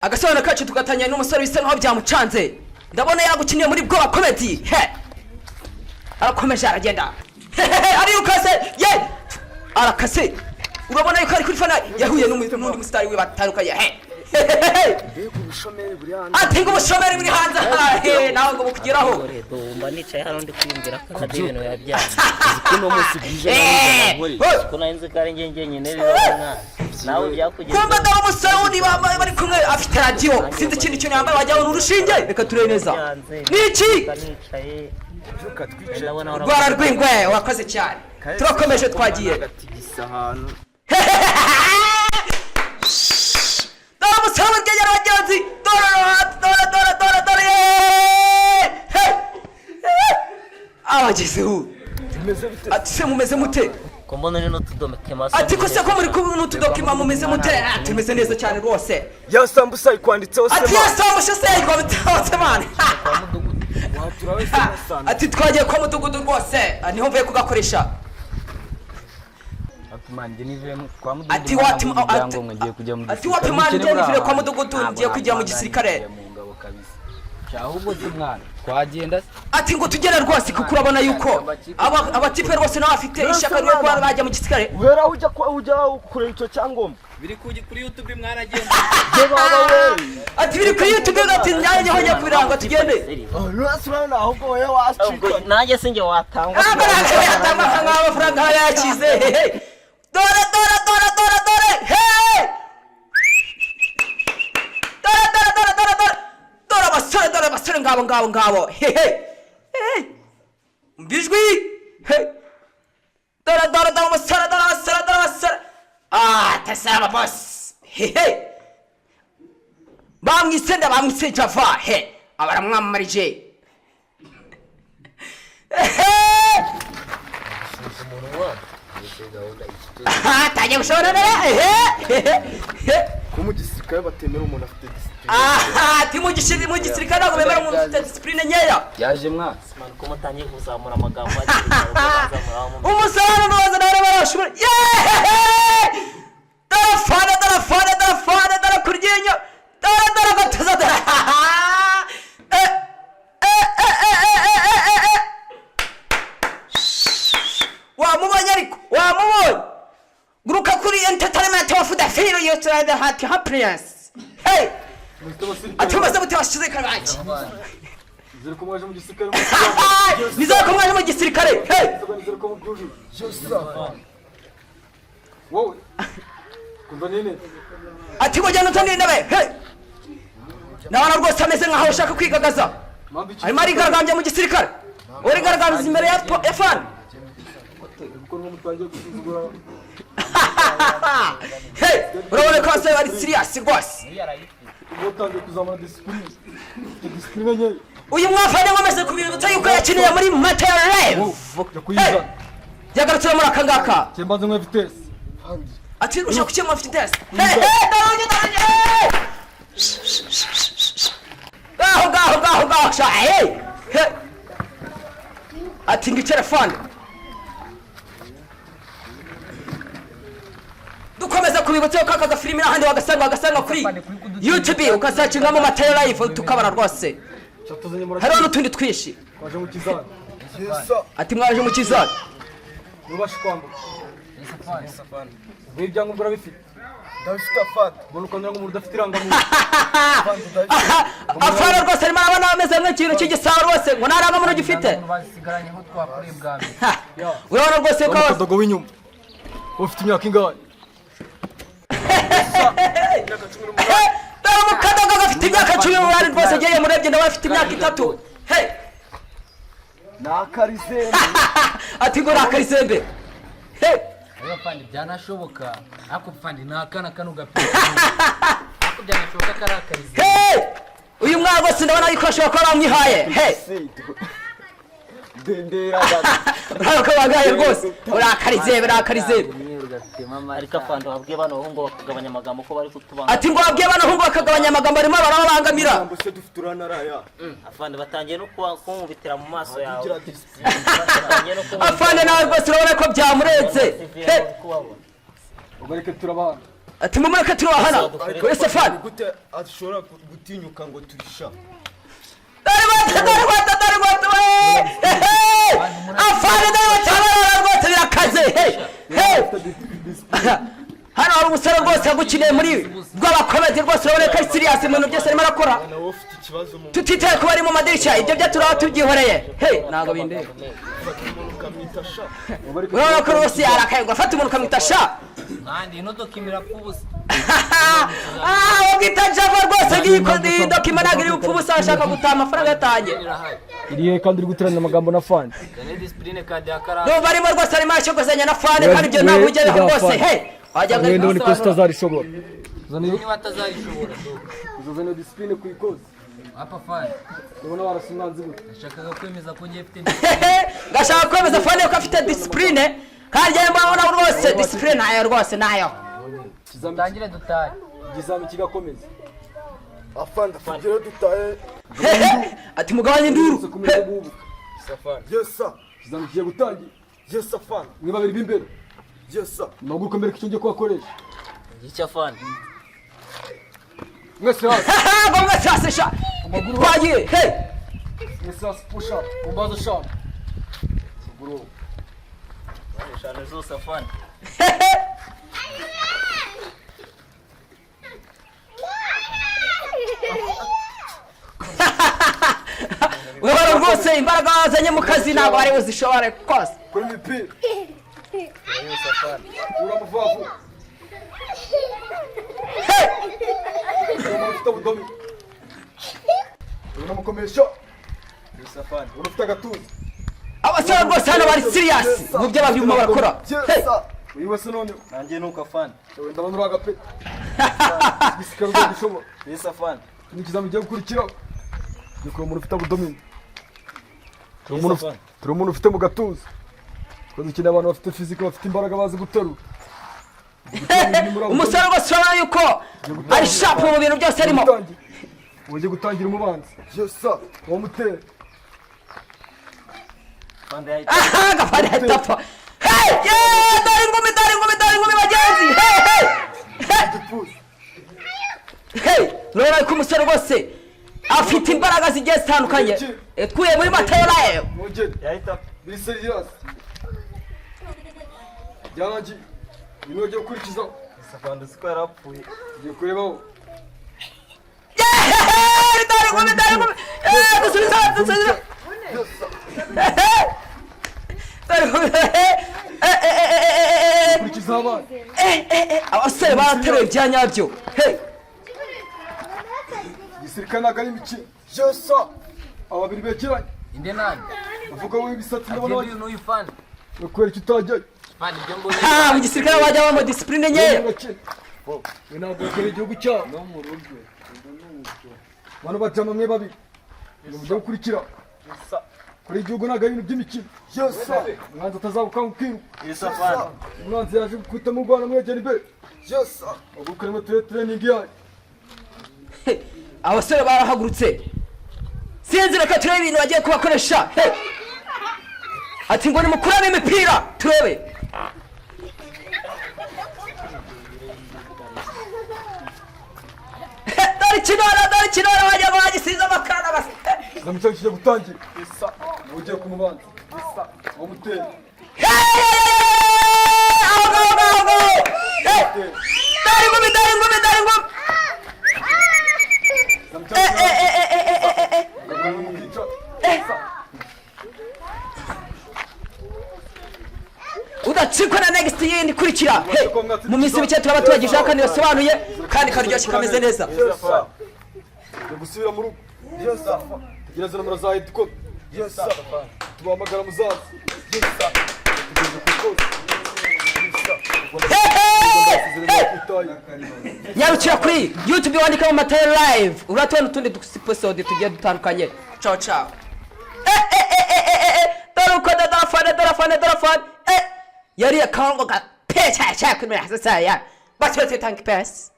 Agasobanuro kacu tugatangira n'umusore bisa nkaho byamucanze. Ndabona yagukiniye muri Bwoba Comedy. He, arakomeje aragenda. Hehehe, arirukase ye, arakase. Urabona yuko ari kuri fana, yahuye n'undi musitari we batandukanye. He hehehe. Mbega ubushomeri buri hanze! Ati ngo ubushomeri buri hanze he, nawe ngo bukugeraho. Mba nicaye hano ndi kwiyumvira ko nabyo ibintu biba byanze. Ko uno munsi bwije nawe nkoreye. Ko nari nzi ko ari njye njyenyine bibaho, mwana, nawe byakugezeho. Kumva, ndaba umusore wundi bambaye bari kumwe, afite radiyo, sinzi ikindi kintu yambaye, wajyaho ni urushinge. Reka turebe neza. Byanze. Ni iki? Mba nicaye. Byuka twicaye. Ndabona. Rwara rw'ingwe, wakoze cyane. Turakomeje, twagiye. Agatigisa ahantu. Dore umusore w'ubwenge n'abagenzi, dore, dore, dore, dore, dore yeee! He! Abagezeho. Bimeze bite? Ati se mumeze mute? Ko mbona uri n'utudomeke maso? Ati ko se ko muri kumwe n'utudokima, mumeze mute? Ah, tumeze neza cyane rwose. Ya sambusa ikwanditseho. Ati sema. Yasambushe se yayikometse man. Watura wese masana. Ati twagiye kwa mudugudu rwose. Ah, niho mvuye kugakoresha. Ati man, njye nivuye kwa mudugudu. Ati wati Ibyangombwa, ngiye kujya mu Ati wapi man, njye nivuye kwa mudugudu, ngiye kujya mu gisirikare. Ngiye mu ngabo kabisa. Sha, ahubwo se mwana, twagenda se? Ati ngo tugere rwose, kuko urabona yuko abatipe rwose nawe afite ishyaka ryo kuba bajya mu gisirikare. Uhera ujya ujya kureba icyo cyangombwa. Biri kuri YouTube, mwaragenda. Je baba we. Ati biri kuri YouTube, ati nyange ho njya kubiranga, tugende. Nurasi urabona ahubwo wowe wacika. Nanjye si njye watangwa. Amafaranga yatanga nk'aho amafaranga yakize. Hehe, dore, dore, dore, dore, dore, he, dore, dore, dore, dore, dore, dore abasore, dore abasore, ngabo, ngabo, ngabo. Hehe, hehe, umva ijwi. He, dore, dore, dore umusore, dore abasore, dore abasore. Ah, tasaba boss. Hehe, bamwise nda? Bamwise Java. He, abaramwamamarije. Ehe, tangiye gushobora neza. Ehe, ehe. Ko mu gisirikare batemera umuntu afite discipline? Aha, ati mu gisirikare ntabwo bemera umuntu ufite discipline nkeya. Yaje mwana. Man, ko mutangiye kuzamura amagambo hakiri kare, ubwo bazamura mu Umusarane n'uwaza nawe barashobora. Yeee, dore fana, dore fana, dore fana, dore kuryinyo, dore, dore gatuza, dore. Eh, eh, eh, eh, eh, eh, eh, eh, eh. Wamubonye ariko wamubonye guruka kuri entertainment of the feel you try the heart happiness. Hey, ati mumaze mute bashize kabanki? Nizere ko mwaje mu gisirikare. Nizere ko mwaje mu gisirikare. Hey. Nizere ko mubyujuje. Wowe kumva nene. Ati ngo genda utandire intebe. Hey, ndabona rwose ameze nkaho ushaka kwigagaza. Mpamvu iki? Arimo arigaragambya mu gisirikare, urigaragambya imbere ya fani. Kuko nko mutangiye gusuzugura. Hey, urabona ko abasore bari serious rwose. Ubwo utangiye kuzamura discipline, ufite discipline nkeya. Uyu mwafana wamaze kubibutsa yuko yakiniye muri Mateo Live. Jya kuyizana. Yagarutse muri aka ngaka. Cyembanze nkwe vitesse. Ati ushaka gukemura vitesse. Hey, hey, darunye, darunye, hey. Ngaho, ngaho, ngaho, ngaho sha. Hey, hey. Ati ngicare fana. Dukomeza kubibutsa ko aka gafilimi n'ahandi wagasanga kuri YouTube, ukasakingamo Mateo Live, tukabara rwose. Cyatuzanye muri. Hariho n'utundi twinshi. Twaje mu kizami. Ati mwaje mu kizami. Ntubashe kwambuka. Ubwo ibyangombwa urabifite? Ndabifite afande. Mbona ukanyura nk'umuntu udafite irangamuntu. Afana rwose arimo arabona ameze nk'ikintu cy'igisabo rwose, ngo nta rangamuntu gifite. Basigaranye nko twakuriye bwa mbere. Urabona rwose ko Umukadogo w'inyuma, ufite imyaka ingahe? Dore umukadogo gafite imyaka 18 rwose, agiye murebye nawe afite imyaka 3. Hey. Ni akarizembe. Ati ngo ni akarizembe. Hey. Rero fandi, byanashoboka, ariko fandi ni akana kano gapira, ariko byanashoboka ko ari akarizembe. Hey, uyu mwana rwose ndabona yuko ashobora kuba bamwihaye. Hey. Ndendera. Urabona ko bagaye rwose, uri akarizembe, uri akarizembe. Ariko afande, wabwiye bano bahungu bakagabanya amagambo ko bari kutubanga. Ati ngo babwiye bano bahungu bakagabanya amagambo, barimo barababangamira. Se dufite uranaraya. Afande, batangiye no kunkubitira mu maso yawe. Ugira discipline. Batangiye no kunkubitira. Afande nawe rwose urabona ko byamurenze. Hey. Kubabona. Ubwo reka turabana. Ati mumureke turahana wese fani. Gute ashobora gutinyuka ngo turisha? Dore rwose, dore rwose, dore rwose we! Afande, dore batabarara rwose, birakaze. Hey, hey! Hano hari umusore rwose yagukiniye muri Bwoba Comedy rwose, urabona ko ari serious mu bintu byose arimo arakora. Nawe ufite ikibazo mu Tutitaye kuba ari mu madirishya, ibyo byo turaba tubyihoreye. Hey, ntabwo bindeba. Ufata umuntu ukamwita sha? Urabona ko rwose yarakaye ngo afate umuntu ukamwita sha. Mwandi ino document irapfa ubusa. Ah, ubwita Java rwose, ngiyi document ntabwo iri bupfe ubusa, ashaka gutaha amafaranga yatangiye. Irahari. Irihe kandi uri guterana amagambo na fani? Dore discipline card ya karate. Numva arimo rwose, arimo arashyogozanya na fane, kandi ibyo ntabwo ujyaho rwose. He, wajya ngo Wenda ndabona ikosi utazarishobora. Niba atazayishobora do. Uzazana discipline ku ikosi. Apa fani? Ndabona warasa umwanzi gute? Nashakaga kwemeza ko ngiye mfite. Ngashaka kwemeza fane ko afite discipline, kandi njyewe mbona rwose discipline nayo rwose nayo. Ikizami. Dutangire dutahe. Ikizami kigakomeza. Afande, tugere dutahe. Hehe, ati mugabanye induru. Uze kumeza guhubuka. Yes sir. Ikizami kigiye gutangira. Yes afande. Mwe babiri b'imbere. Yes sir. Muhaguruke mbere ko icyo ngiye kubakoresha. Icyo afande? Mwese hasi. Ngo mwese hasi sha, twagiye he. Mwese hasi, push up kumbazo eshanu. Maguru. Eshanu zose afande? Hehe. Urabona rwose imbaraga wazanye mu kazi ntabwo wari buzishobore kose. Kuri imipira. Ura muvavu. He. Urabona ufite abdomen. Urabona mukomesha. Urabona ufite agatuza. Abasore rwose hano bari serious mu byo barimo barakora. Yes Hey. sir. Uyu wese noneho. Nanjye nuko afande. Ndabona uri agapeti. Igisirikare uzagishobora. Yes afande. Ni ikizami kigiye gukurikiraho. Ni kureba umuntu ufite abdomen. Turi umuntu ufite mu gatuza. Twese dukeneye abantu bafite physique, bafite imbaraga, bazi guterura. Umusore rwose urabona yuko ari sharp mu bintu byose arimo. Ugiye gutangira umubanzi. Yes sir. Uwo mutera. Afande yahita. Aha gafana ahita apfa. Hey, yeah, dore ingumi, dore ingumi, dore ingumi bagenzi. Hey, hey, hey. Igipfuzi. Hey, urabona ko umusore rwose afite imbaraga zigiye zitandukanye. Twiye muri Matayo Live. Mwongere. Yahita. Biri serious. Byarangiye. Uyu ugiye gukurikizaho. Afande uzi ko yarapfuye? Ugiye kurebaho. Yeah, dore ingumi, dore ingumi. Eh, dusubiza, dusubiza. Hey, dore ingumi. Eh, eh, eh, eh, eh, eh. Kurikizaho abana. Eh, eh, eh, abasore barateruye bya nyabyo. Hey. Igisirikare ntabwo ari imikino. Yes sir. Aba babiri begeranye. Inde nani? Uvuga wowe ibisatsi ndabona. Agenda uyu n'uyu fani. Kubera icyo utajyayo. Fani, ibyo mbonye. Ha, mu gisirikare bajya bamo discipline nkeya. Urakina. We ntabwo bakora igihugu cyabo. Bano bajama mwe babiri. Ni uburyo bukurikira. Kuri igihugu ntabwo ari ibintu by'imikino. Yes sir. Umwanzi atazagukanga ukiruka. Yes afande. Umwanzi yaje gukubita mu Rwanda, mwegera imbere. Yes sir. Ugukoremo ture training yayo. Abasore barahagurutse, sinzi, reka turebe ibintu bagiye kubakoresha. Hey! Ati ngo nimukuramo imipira turebe. Dore ikinora, dore ikinora, wagira ngo bagisize amakara basi. Ikizami cyacu kigiye gutangira. Nawe ugiye kumubanza. Uwo mutera. Hey! Aho ngaho, ngaho ngaho. Hey! Dore ingumi, dore ingumi, dore ingumi. Ikizami Eh, cyacu eh, eh, eh, eh, eh, eh, eh. kirangiye mukicara. Udacikwa na next yindi ikurikira. Hey! Mu minsi mike turaba tubagejeho kandi gasobanuye kandi karyoshye kameze neza. Yes sir. Ugiye gusubira mu rugo. Yes sir. Tegereza nomero za headquarter. Yes sir. Tubahamagara muzaza. Yes sir. Tegereza ku ikosi. Hey, hey, hey! Itayi. Nyarukira kuri YouTube wandikamo Matayo Live, uratubona utundi episode tugiye dutandukanye. Ciao ciao. Eh, eh, eh, eh, eh, eh, dore uko, dore fane, dore fane, dore fane. Eh, yariye kongo ga pe cha cha kumira sasa ya basi basi, thank you pass.